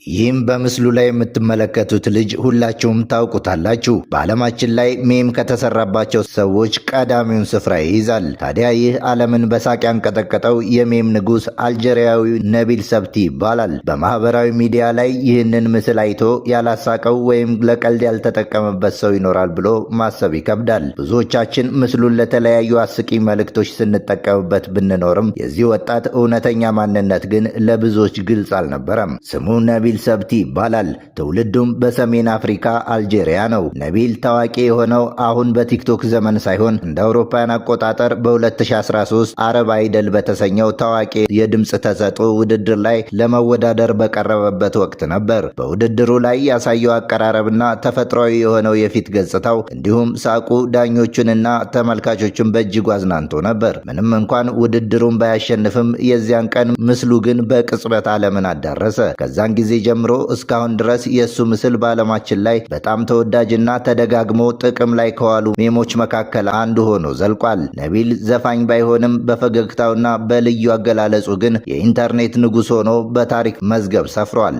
ይህም በምስሉ ላይ የምትመለከቱት ልጅ ሁላችሁም ታውቁታላችሁ። በዓለማችን ላይ meme ከተሰራባቸው ሰዎች ቀዳሚውን ስፍራ ይይዛል። ታዲያ ይህ ዓለምን በሳቅ ያንቀጠቀጠው የ meme ንጉሥ አልጄሪያዊ ነቢል ሰብቲ ይባላል። በማህበራዊ ሚዲያ ላይ ይህንን ምስል አይቶ ያላሳቀው ወይም ለቀልድ ያልተጠቀመበት ሰው ይኖራል ብሎ ማሰብ ይከብዳል። ብዙዎቻችን ምስሉን ለተለያዩ አስቂኝ መልእክቶች ስንጠቀምበት ብንኖርም የዚህ ወጣት እውነተኛ ማንነት ግን ለብዙዎች ግልጽ አልነበረም። ስሙ ነቢል ሰብቲ ይባላል። ትውልዱም በሰሜን አፍሪካ አልጄሪያ ነው። ነቢል ታዋቂ የሆነው አሁን በቲክቶክ ዘመን ሳይሆን እንደ አውሮፓውያን አቆጣጠር በ2013 አረብ አይደል በተሰኘው ታዋቂ የድምፅ ተሰጥኦ ውድድር ላይ ለመወዳደር በቀረበበት ወቅት ነበር። በውድድሩ ላይ ያሳየው አቀራረብና ተፈጥሯዊ የሆነው የፊት ገጽታው እንዲሁም ሳቁ ዳኞቹንና ተመልካቾቹን በእጅጉ አዝናንቶ ነበር። ምንም እንኳን ውድድሩን ባያሸንፍም የዚያን ቀን ምስሉ ግን በቅጽበት ዓለምን አዳረሰ። ከዛን ጊዜ ጀምሮ እስካሁን ድረስ የእሱ ምስል በዓለማችን ላይ በጣም ተወዳጅና ተደጋግሞ ጥቅም ላይ ከዋሉ ሜሞች መካከል አንዱ ሆኖ ዘልቋል። ነቢል ዘፋኝ ባይሆንም በፈገግታውና በልዩ አገላለጹ ግን የኢንተርኔት ንጉሥ ሆኖ በታሪክ መዝገብ ሰፍሯል።